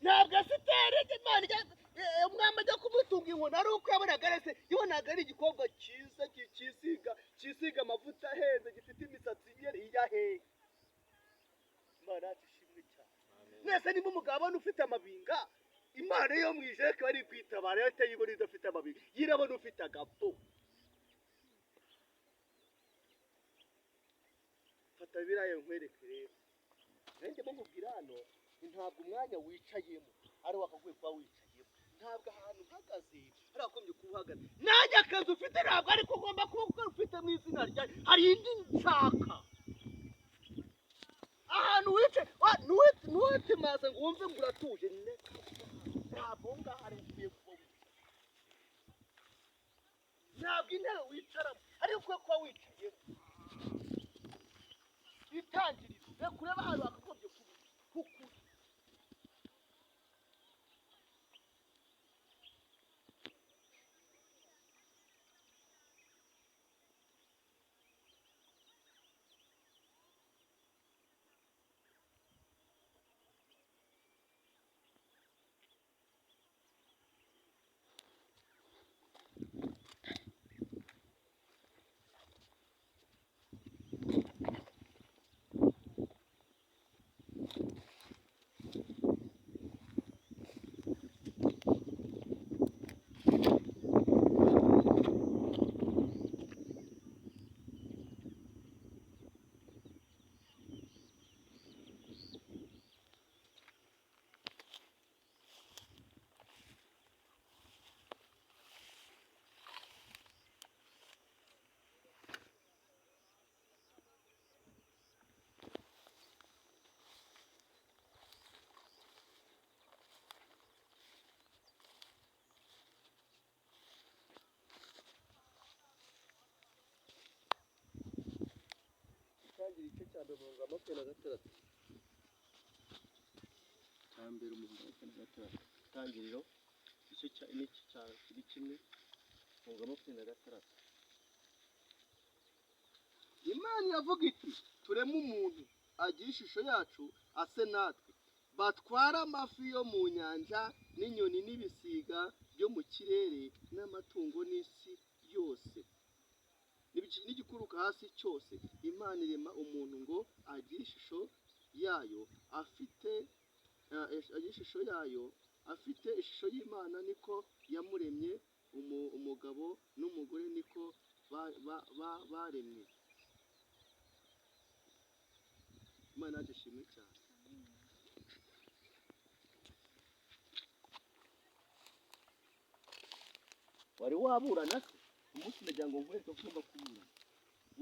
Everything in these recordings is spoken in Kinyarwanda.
Ntabwo Esiteri Imana umwami ajya kumutunga inkoni ari uko yabonaga ari se, yabonaga ari igikobwa cyiza cyisiga amavuta ahenze, gifite imisatsi iya hehe. Imana yacu ishimwe cyane. Mwese niba umugabo abona ufite amabinga, Imana yo mu ijuru ikaba ari kwitabara, yo itayibona idafite amabinga, yirabona ufite agapo. Fata biriya nkwereke rero. Nanjye mukubwira hano, ntabwo umwanya wicayemo ari wakaguye kuba wicayemo, ntabwo ahantu uhagaze ari wagombye kuba uhagaze. Nanjye akazi ufite ntabwo ariko ugomba kuba ufite mu izina ryawe, hari indi nshaka. Ahantu wicaye ntiwitimaze ngo wumve ngo uratuje, ntabwo aho ngaho ari ukwiye kuba wicaye, ntabwo intebe wicaramo ari ukwiye kuba wicayemo. Itangiriro reka urebe ahantu wakagombye kuba kukuri. Igice cya mbere umurongo wa 26. Cya mbere umurongo wa 26. Itangiriro igice cya n'iki cya kiri kimwe umurongo wa 26. Imana iravuga iti tureme umuntu agire ishusho yacu ase natwe, batwara amafi yo mu nyanja n'inyoni n'ibisiga byo mu kirere n'amatungo n'isi yose n'igikuruka hasi cyose. Imana irema umuntu ngo agire ishusho yayo, afite ishusho yayo, afite ishusho y'Imana niko yamuremye, umugabo n'umugore niko baremwe. Imana yacu ishimwe cyane. Wari waburana se? Umunsi nagira ngo nkwereke ko ugomba kuburana.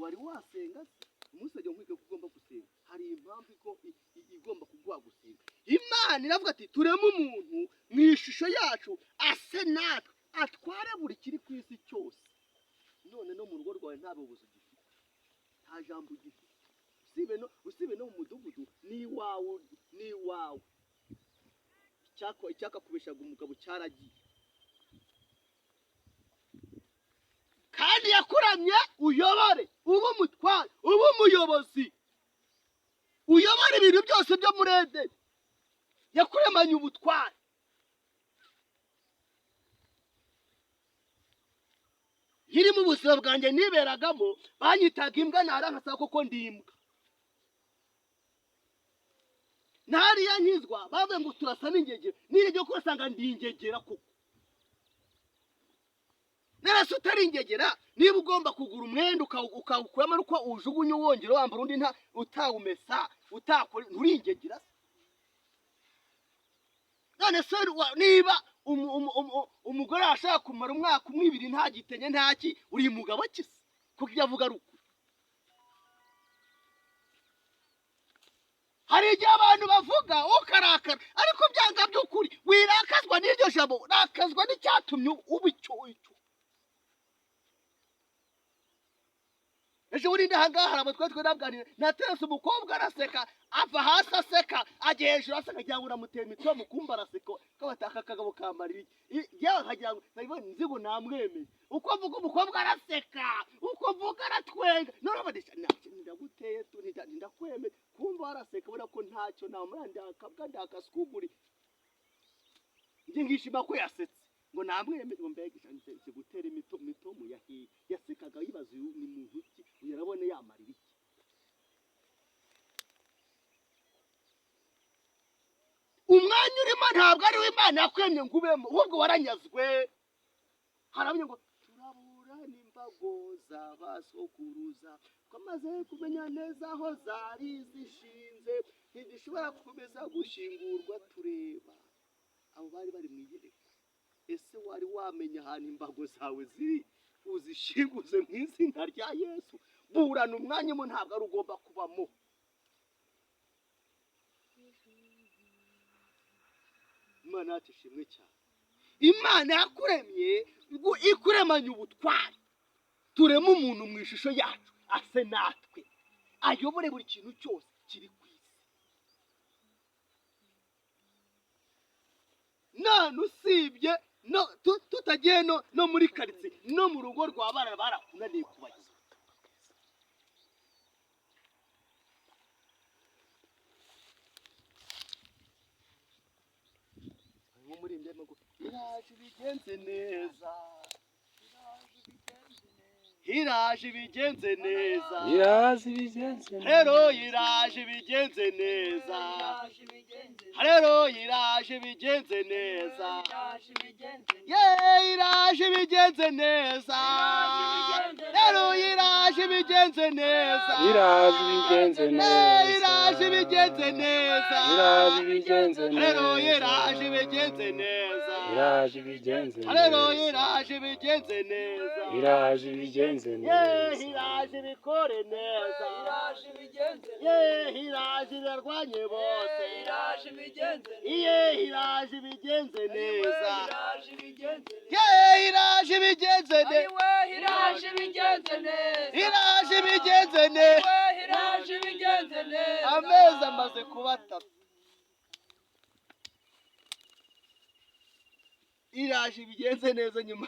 Wari wasenga se? Umunsi nagira ngo nkwereke ko ugomba gusenga. Hari impamvu igomba kuguha gusenga. Imana iravuga ati tureme umuntu mu ishusho yacu ase natwe, atware buri kiri ku isi cyose. None no mu rugo rwawe nta buyobozi ugifite, nta jambo ugifite, usibe no mu mudugudu n'iwawe, n'iwawe. Icyakakubeshaga umugabo cyaragiye. Kandi yakuramye uyobore, ube umutware, ube umuyobozi, uyobore ibintu byose byo muri Edeni. Yakuremanye ubutware. Nkiri mu buzima bwanjye niberagamo, banyitaga imbwa, narankasaba koko ndi imbwa. Nariya nkizwa bavuye ngo turasa n'ingegera, nirebye ko usanga ndi ingegera koko. Narase utari ingegera, niba ugomba kugura umwenda ukawukuramo ariko ujugunye wongera wambara undi nta utawumesa utakora, nturi ingegera se? None se niba umugore ashaka kumara umwaka umwe ibiri nta gitenye ntaki, uri mugabo ki se? Kuko ibyo avuga ari ukuri. Hari igihe abantu bavuga ukarakara, ariko byanga by'ukuri wirakazwa n'iryo jambo, urakazwa n'icyatumye uba icyo icyo. Ejo bundi aha ngaha hari abatwa twe nabwanira, naterese umukobwa araseka, ava hasi aseka, ajya hejuru aseka, agira ngo namuteye imitwe mukumba araseka, ko bataka akagabo kamarira iki. Yewe akagira ngo nabibonye nzi ngo namwemeye. Uko mvuga umukobwa araseka, uko mvuga aratwenga. None abadisha, ndaguteye tu, ndakwemeye. Kumva araseka, ubona ko ntacyo namura, ndakabwa, ndakasukuguri. Njye ngishima ko yasetse ngo namwemere, ngo mbega nje gutera imitomo yahiye. Yasekaga yibaza uyu ni muntu ki, uyu arabona yamarira iki. Umwanya urimo ntabwo ari w'Imana yakwemye ngo ubemo, ahubwo waranyazwe. Harabonye ngo turabura n'imbago z'abasokuruza, twamaze kumenya neza aho zari zishinze, ntizishobora gukomeza gushingurwa tureba. Abo bari bari mu iyerekwa. Ese wari wamenya ahantu imbago zawe ziri, uzishinguze mu izina rya Yesu? Burana umwanya mo ntabwo ari ugomba kubamo. Imana yacu ishimwe cyane. Imana yakuremye ngo ikuremanye ubutware. Tureme umuntu mu ishusho yacu, ase natwe, ayobore buri kintu cyose kiri ku isi. None usibye no tutagiye no muri karitsiye, no mu rugo rwa bana barakunaniye kubagiza. Iraje ibigenze neza, iraje ibigenze neza, iraje ibigenze neza, rero iraje ibigenze neza, rero iraje ibigenze neza, ye iraje ibigenze neza, rero iraje ibigenze neza, iraje ibigenze neza, iraje ibigenze neza, iraje ibigenze neza, rero iraje ibigenze neza, iraje ibigenze neza, rero iraje ibigenze neza, iraje ibigenze neza, iraje ibikore neza, ye iraje irarwanye bose, ye iraje ibigenze neza, ye iraje ibigenze neza, iraje ibigenze neza, iraje ibigenze neza, iraje ibigenze neza. Amezi amaze kuba atatu. Iraje ibigenze neza nyuma